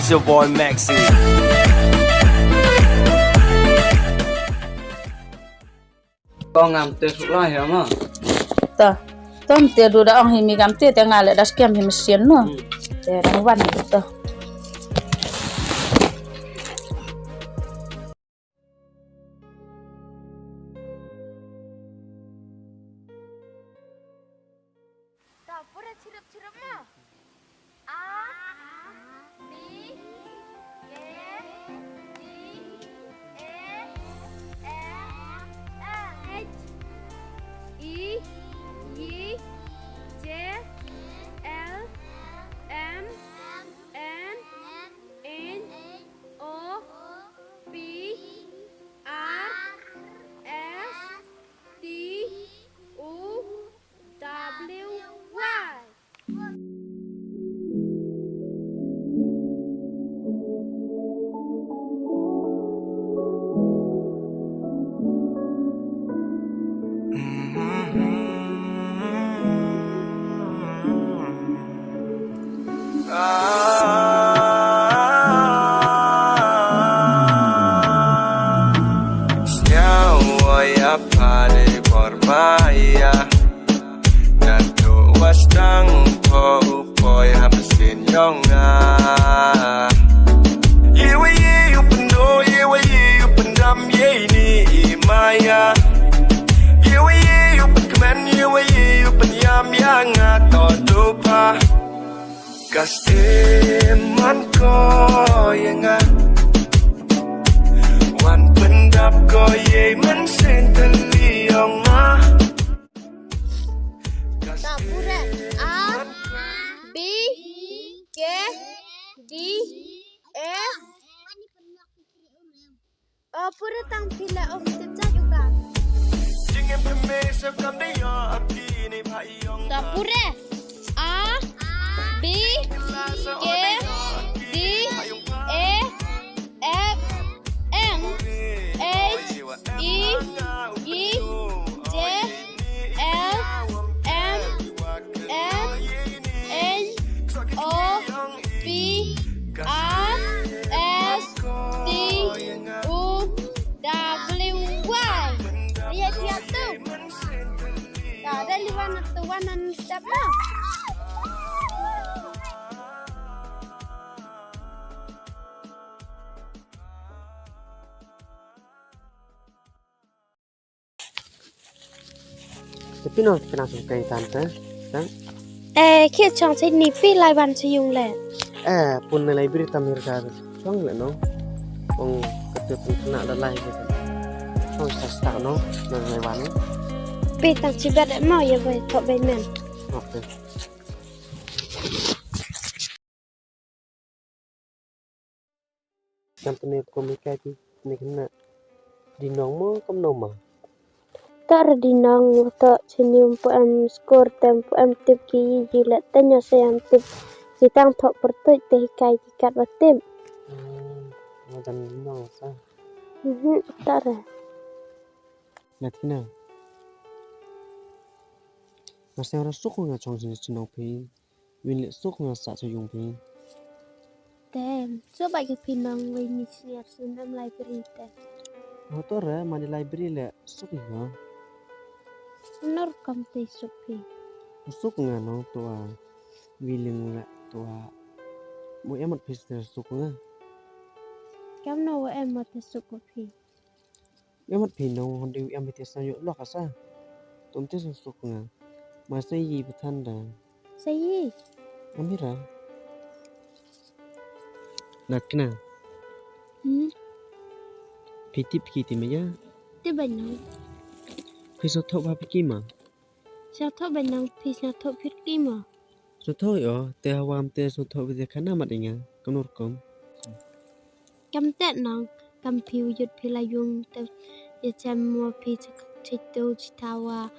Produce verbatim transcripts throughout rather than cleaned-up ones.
It's your boy Maxi. Ko ngam te suk lai ha ma. Ta. Tom te du da ong hi mi kam te te nga le das kem hi machine no. Hmm. Te dang wan hi to. Ta pura chirup chirup ma. A, B, K, D, A, F, H, E, G, J, L, M, N, N, O, P, R, S, T, U, W, Y. Sñiaw wa ya pale por maya. Natu wa stang po u poi ha psin yong nga. Ye wa ye u pynno, ye wa ye u pyndam, ye ni i maya. Ye wa ye u pynkmen, ye wa ye u pynyam ya nga to tu pa. Ka stem man ko ya nga. Wan pyndap ko ye man senteli yong nga. Ka pura. A, B, K, D, A. O, pura tang phi la ong tip jait u ka. Jingim phi me se kam de ya ati ni pha i ong. Ta pura. A, B, K, D, A, F, M, H, E, G, J, L, M, N, N, O, P, R, S, T, U, W, Y. Ria tia tu. Ta da liwan tu wan an step na. Te phi no, phi na sum kai tan te, tang? Eh, khi chong chai ni phi lai wan chai yung le. Eh, pun na lai bri tam hir ka chong le no. Ong ka te pun na da lai ke. Chong sa sta no, na lai wan. Phi tang chi bet mo ye bai thok bai men. Okay. Kam tene ko mi kai ti, tene kena. Di nong mo kam no ma. Tar di nong to chini um pu em score tem pu em tip ki yi ji le tenya se em tip. Ki tang thok pertuit te hikai ki kat wa tip. Hmm, madan di nong sa. Mhm, tar. Lat kena. Masa ora suk nga chong sini chinong phi. Win le suk nga sa cha yung phi. Tem, so ba ke phi nong wei ni senior sun em library te. Motor re, ma di library le suk nga. Nor kam te suk phi. Suk nga no to a. Willing le to a. Mo em mat phi suk nga. Kam no wa em mat suk phi. Em mat phi nong hon di em te sa yo lok sa. Tum te suk nga. Ma sa yi pathan da. Sa yi. Amira. Lat kena. Hmm. Phi tip ki ti maya. Ti ba nong. Phi so thok ba phi ki ma. Sa thok ba nong phi sa thok phi ki ma. Sa thok yo, te hawam te sa thok phi te khana mat inga, kam no rukom. Kam te nong, kam phi u yut phi la yung te ya chem mo phi chi, chi tu chi thawa.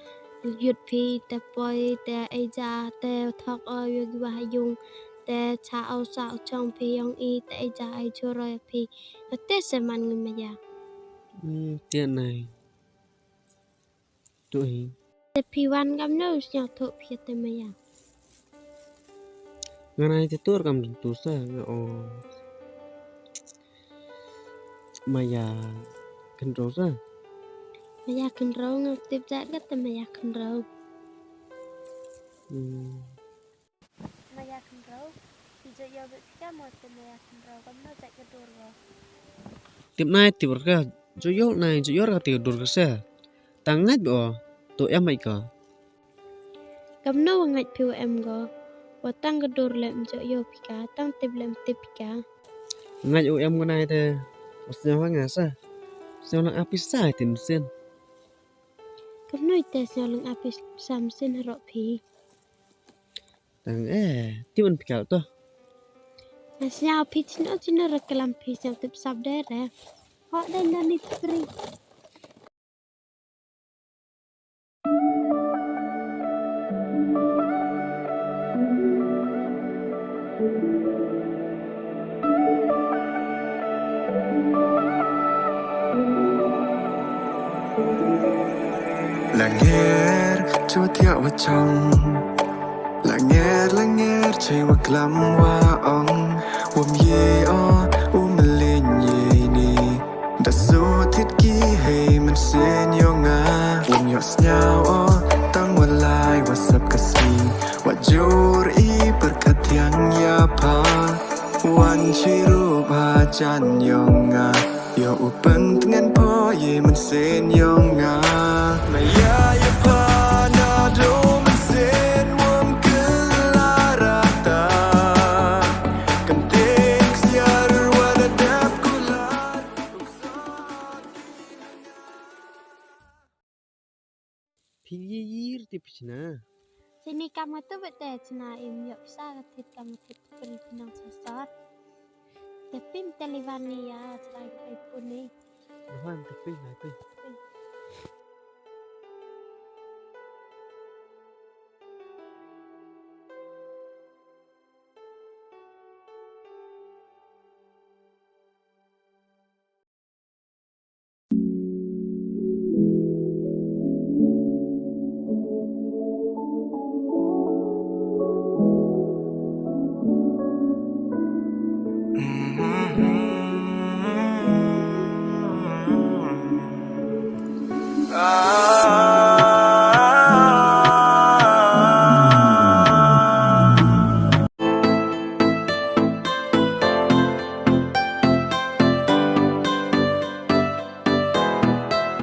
U yut phi te poi te ei ja te thok o yo ki wa ha yung te cha o sa o chong phi yong i te ei ja ei choro ya phi. Te se man ngi maya. Hmm, te nai. Tu hi. Te phi wan kam no sñiaw thok phi te maya. Nga nai te tur kam tu sa nga o. Maya Khynroo sa. Maya Khynroo, ngam tip jait ka te Maya Khynroo. Hmm. Maya Khynroo, phi jooh yoh bha phi ka mo te Maya Khynroo, kamno jait ka dur ko? Tip nai tip ka, jooh yoh nai jooh yoh ka te ka dur ka se. Tang ngait bha o, to em bha ko. Kamno wa ngait phi wa em ko, wa tang ka dur leh ym jooh yoh phi ka, tang tip leh ym tip phi ka. Ngait u em ko nai te, wa sñiaw ha nga sa. Sñiaw lang ap pisa te mynsien. Kamno i te sñiaw lang ap pisa mynsien haroh phi. Tang e, tip an phi ka to. Nga sñiaw phi chino chino ra klam phi sñiaw tip sap de re. Ho de na ni pri. Langer, chwa thiah wa chong. Langer, langer, chei wa klam wa ong. Wym ye o, u mlien ye ni. Da sut thit ki hei mynsiem yong nga. Wym yoh sñiaw o, tang wa lai wa sap ka sngi. Wa jur i pyrkhat thiang ya pha. Wan chirup ha jan yong nga. Yoh u pyntngen pho ye mynsiem yong nga. Maya ya pha na do mynsiem wym kylla rata. Kan teng siar wa na dap kular. Phi ngi yir te phi chna. Chini kam nga tu bete chna im yoh pisa ka thit kam nga thit pil pinang sasar. Te pim te liwan ni ya chna ka puni. Nahan te pim na pim.